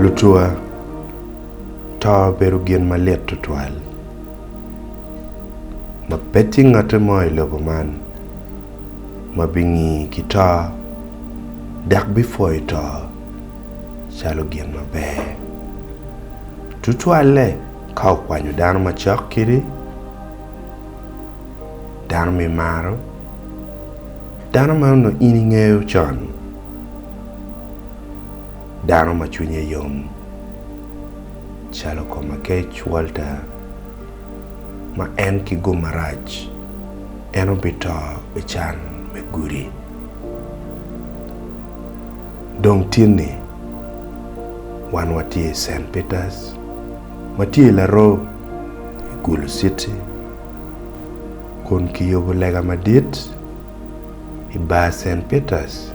Lutuwa, to obedo gin malit tutwal, ma pe tye ngate mo i lobo man ma bingi ki to dok bipwoyo to calo gin maber. Tutwalle ka okwanyo dano macok kidi, dano ma imaro, dano ma onongo in ingeyo con, dano ma cwinye yom calo Komakec Walter ma en ki gum marac en obito i can me gudi. Dong tin-ni, wan watye i Cent Peters ma tye i Laroo i Gulu Citi kun kiyubo lega madit i bar Cent Peters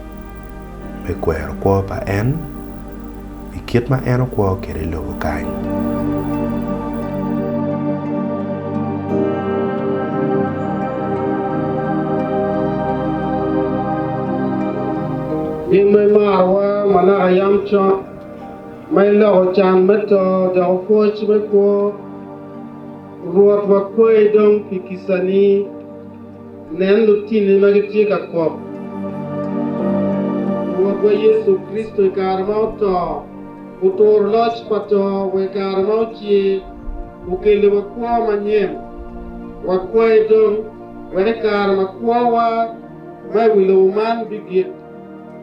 me kwero kwo pa en i kit ma en okwo kwede i lobo kany. In ma imarowa ma naka yam con, ma iloko can me to doko pwoc me kwo, Rwot wakwayi dong pi kicani, nen lutini ma gitye ka kok. Rwotwa Yecu Kricito i kare ma oto, oturo loc pa to wa i kare ma ocer, okelliwa kwo manyen. Wakwayi dong, wek i kare ma kwowa ma i wi lobo man bigik,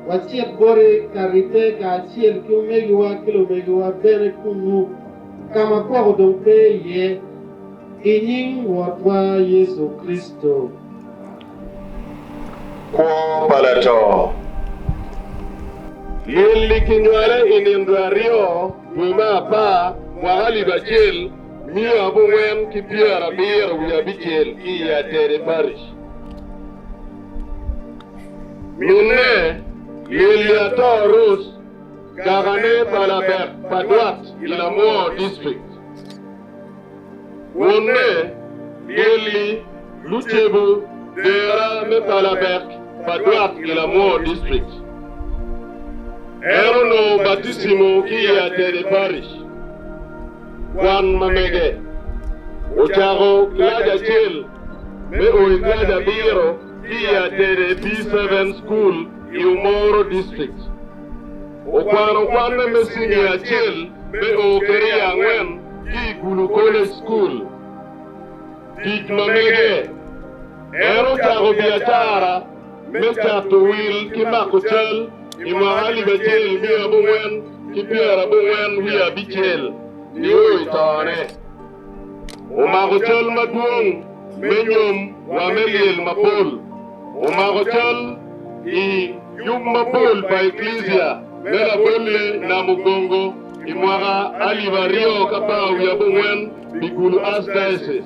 wacit boti ka ribbe kacel ki omegiwa ki lumegiwa bene kunnu, ka ma koko dong pe iye, i nying Rwotwa Yecu Kricito. Kwo pa lato. Lyel-li kinywale i nino aryo dwe me apar mwaka alip acel miya abongwen ki pyerabiro wiye abicel ki i Atede Parish. Minne, Lyel-li ato Ruth, kakane pa Labek pa Dwat i Lamwor District. Wonne, Lyelli, Lucebo, Dera me Palabek pa Dwat i Lamwor District. En onongo baticimo ki i Atede Parish. Kwan ma mege ocako kilac acel me o i kilac abiro ki i Atede P7 School i Omoro District. Okwano kwanne me cinia acel me o kede i angwen ki i Gulu College School. Tic ma mege, en ocako biacara me cato wil ki mako cal i mwaka 1995 nio i tone. Omako cal madwong me nyom wa me lyel mapol. Omako cal i yub mapol pa Eklisia me labolle Namugongo i mwaka 2014 pi Gulu Archdiocese.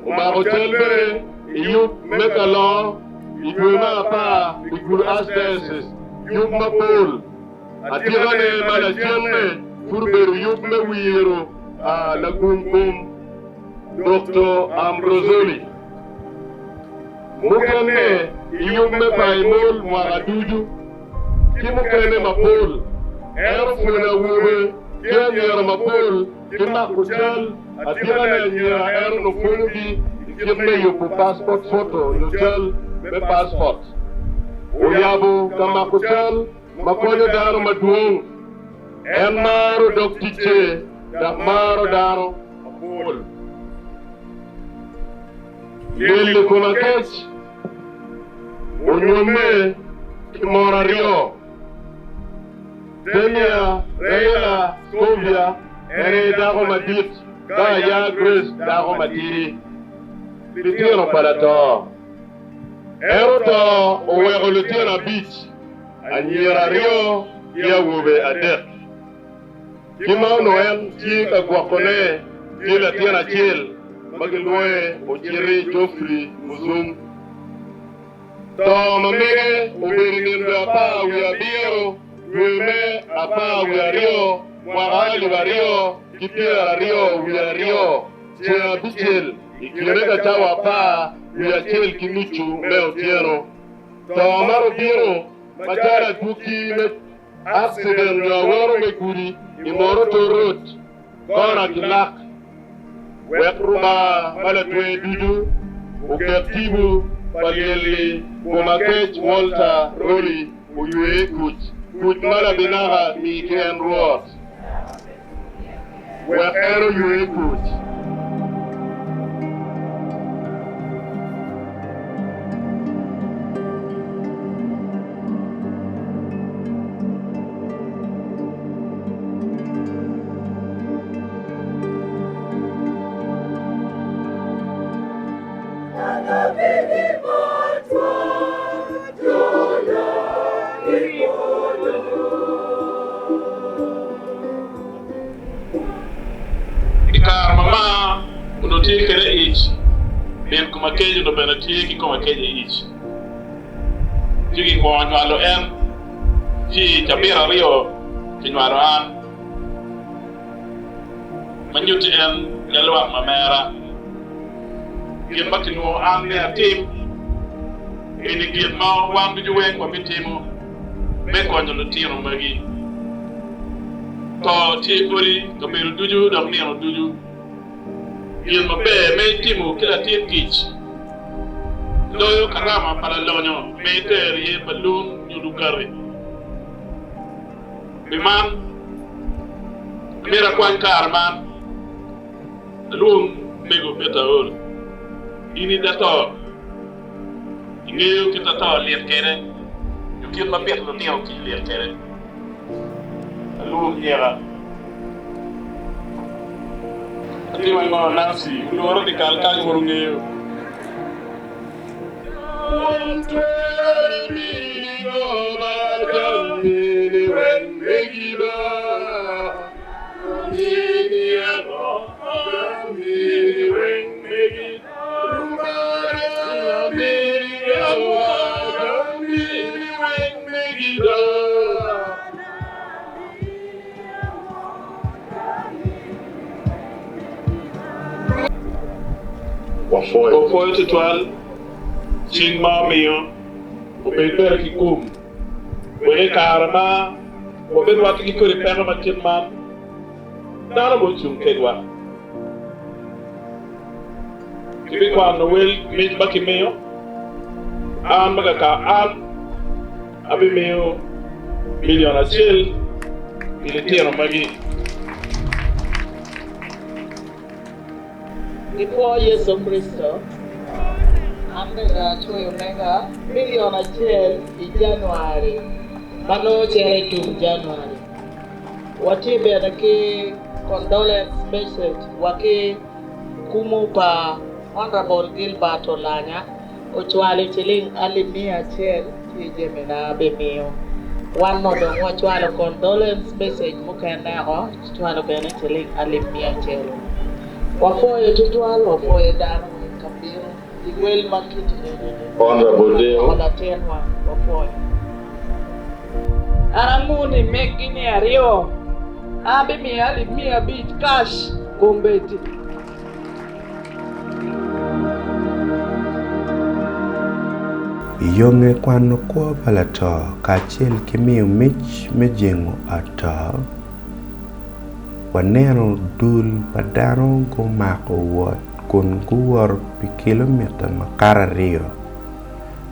Omako cal bene i yub me Kalongo i dwe me apar pi Gulu Archdiocese, yub mapol. Atikane ma lacenne pud obedo yub me wiro lagumkom Doktor Ambrosoli. Mukene i yub me Baibul mwaka ducu, ki mukene mapol. En opwonyo awobe ki anyira mapol ki mako cal, atikane anyira en onongo pwonyogi i kit me yubo passport photo nyo cal me passport. Oyabo ka mako cal ma konyo dano madwong. En maro dog ticce dok maro dano mapol. Lyel i kom akec onyomme ki moro aryo, Tenia Raila Scovia en aye dako madit ka aya Grace dako matidi. Litino pa lato. En oto oweko litino abic, anyira aryo ki awobe adek. Ki ma onongo en tye ka gwokone tye latin acel ma gilwonge Ociti Geoffrey Muzum. To ma mege obedo i nino apar wiye abiro dwe me apar wiye aryo mwaka 2022 ceng abicel i kine ka cawa apar wiye acel ki nucu me otyeno. To man obino macalo adwogi me. Accident nyo aworo me gudi i Moroto Road, kona ki lak. Wek Rubanga ma latwer ducu oket tipo pa lyel-li kom Akec Walter Rolly oywe kuc, kuc ma labinaka mi ki en Rwot. Wek en oywe kuc. I kare ma maa onongo tye kwede ic, min koma kec onongo bene tye ki koma kec i ic. Ci kikwongo nywalo en, ci i cabit aryo kinywalo an, ma nyutti en yalwak ma mera. Gin ma kilwongo an ni atim eni gin ma wan ducu weng wabitimo me konyo lutino magi. To tye i odi, kabedo ducu dok nino ducu. Gin maber me itimo ki latin kic loyo karama pa lalonyo me iter iye balun nyo lugati. Pi man, amito akwany kare man alwong mego Peter Aol. In i dato, ingeyo kit ato lit kwede nyo kit ma pito lutino kic lit kwede. Alwong nyeka. Atimo ango Nancy? Olworo dyekal kany wun wungeyo. Wapwoyo tutwal cing ma omiyo obed bene ki gum wek i kare ma wabirwatte ki kodi peko ma kit man, dano gucung kedwa. Kibikwano wel mic ma kimiyo, an ma kaka an abimiyo milion acel pi litino magi. Gipwo Yecu Kricito, an bene acweyo mega milion acel i Januari ma nongo cito i tum Januari. Watye bene ki condolence message wa ki kumu pa Honourable Gilbert Olanya ocwalo ciling alip 100 ci jamina abimiyo. Wan mo dong wacwalo condolence message mukene oko cwalo bene ciling alip 100. Wapwoyo tutwal wapwoyo dano weng ka bino i wel ma kiti eni-ni. Honourable Deo. Woko latinwa wapwoyo. An amuni megi ni aryo, abimiyo alip 500 cash kombeddi. I yo nge kwano kwo pa lato kacel ki miyo mic me jengo ot to, waneno dul pa dano gumako wot kun guwoto pi kilomita makato aryo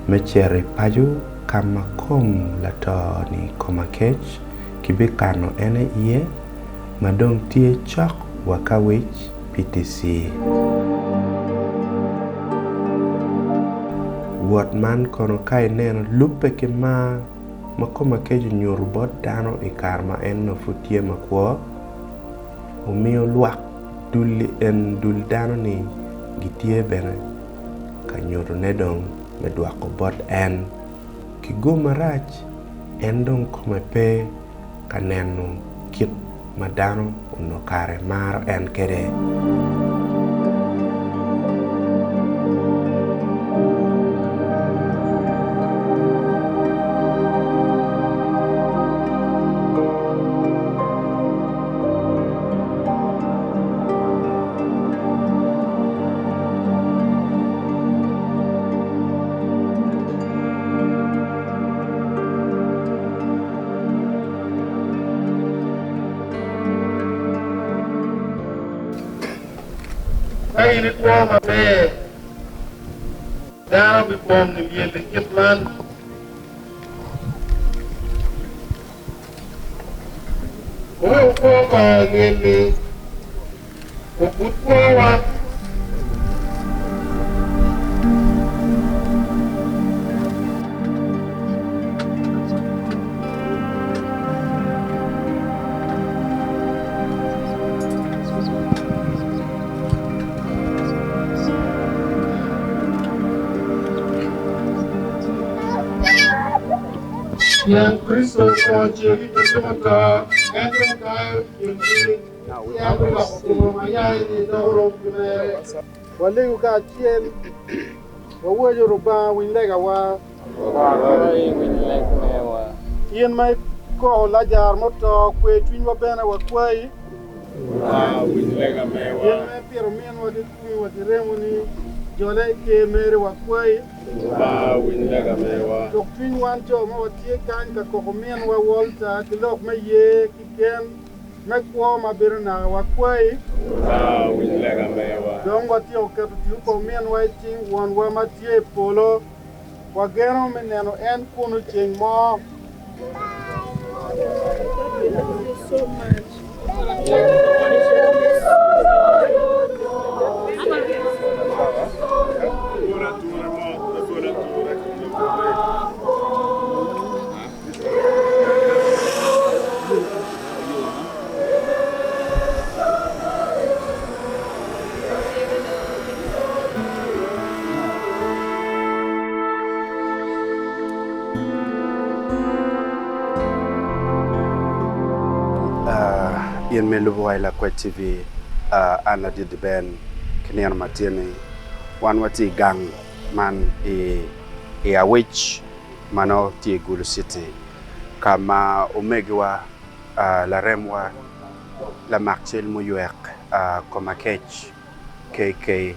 me cito i paco ka ma kom lato-ni Komakec kibikano ene iye ma dong tye cok wa ka wic PTC. Wot man kono ka ineno lubbe ki mar ma Komakec onyuto bot dano i kare ma en onongo pud tye makwo, omiyo lwak dul-li en dul dano-ni gitye bene ka nyutone dong me dwoko bot en. Ki gum marac, en dong kome pe ka neno kit ma dano onongo kare maro en kwede. Ka in ikwo maber, dano bipong i lyelli kit man. Wuwek wukwo kor lyelli, ogud kwowa. Pien Kricito okwo ce ki jo muto, ento okayo i kingi, ci en biloko kome ma yai-ni doko rom ki mere. Waligo kacel, waweco Rubanga winy legawa. In ma ikoko Lajaro muto, kwe cwinywa bene wakwayi. In ma ipito minwa ki kumi wa ki remoni, jole i ker meri wakwayi. Cuk cwiny wan jo ma watye kany ka koko minwa Walter ki lok me ye ki gen me kwo ma bedo naka wakwayi. Dong watyeko keto tipo pa ominwa i cing Wonwa ma tye i polo. Wageno me neno en kunnu ceng mo. In me lubo wa i Lakwec TV, an ladit Ben ki nino matin-ni wan watye i gang man i Awic ma nongo tye i Gulu City ka ma omegiwa laremwa lamak cal muywek Komakec KK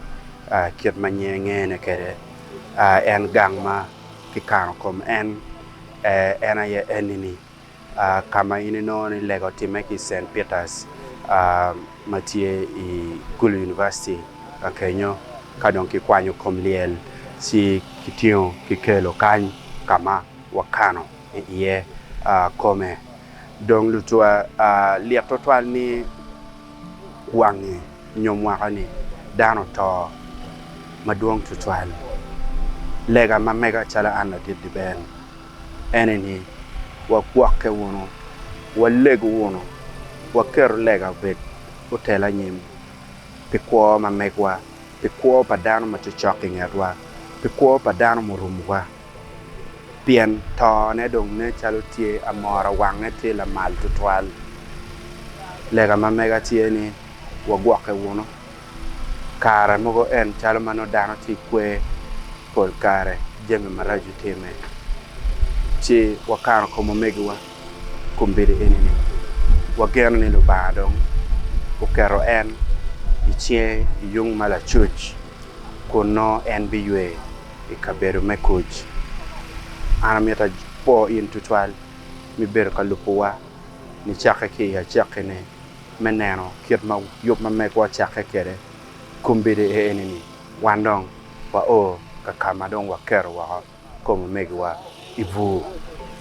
kit ma nyinge ngene kwede en gang ma kikano kom en en aye enini ka ma in inongo ni lega otimme ki i Cent Peters ma tye i Gulu University ka kenyo ka dong kikwanyo kom lyel ci kitingo kikelo kany ka ma wakano iye kome. Dong lutwa lit twatwal ni wangi nyo mwaka-ni dano oto madwong tutwal. Lega ma mega calo an ladit Diben ene ni wagwokke wunu, walegu wunu, waketu lega obed otel anyim pi kwo ma megwa, pi kwo pa dano ma cocok i ngetwa, pi kwo pa dano murumowa. Pien tone dong nen calo tye amora wange tye lamal tutwal. Lega ma mega tye ni wagwokke wunu. Kare mogo en calo ma nongo dano tye i kwer pol kare jami maraco timme ci wakano kom omegiwa kombeddi eni-ni. Wageno ni Lubanga dong oketo en i cinge i yung ma lacuc kun nongo en biywe i kabedo me kuc. An amito apwo in tutwal me bedo ka lubowa nicakke ki i acakkine me neno kit ma yub ma megwa ocakke kwede. Kombeddi eni-ni, wan dong wao ka ka ma dong waketo woko kom omegiwa i bur.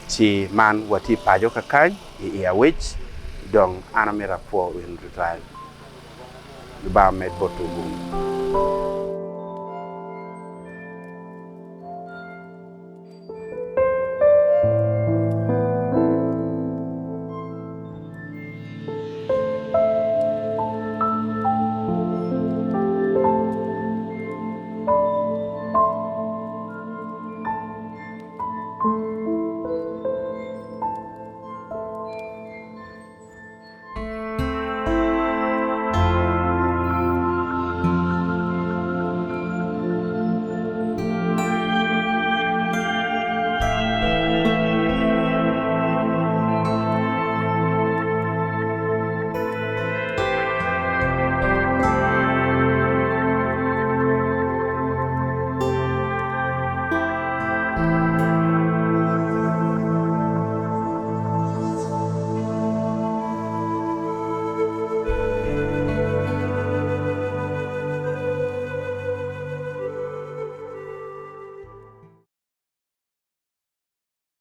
Ci man watye paco kakany i awic, dong an amito apwo in tutwal. Lubanga omed botwu gum.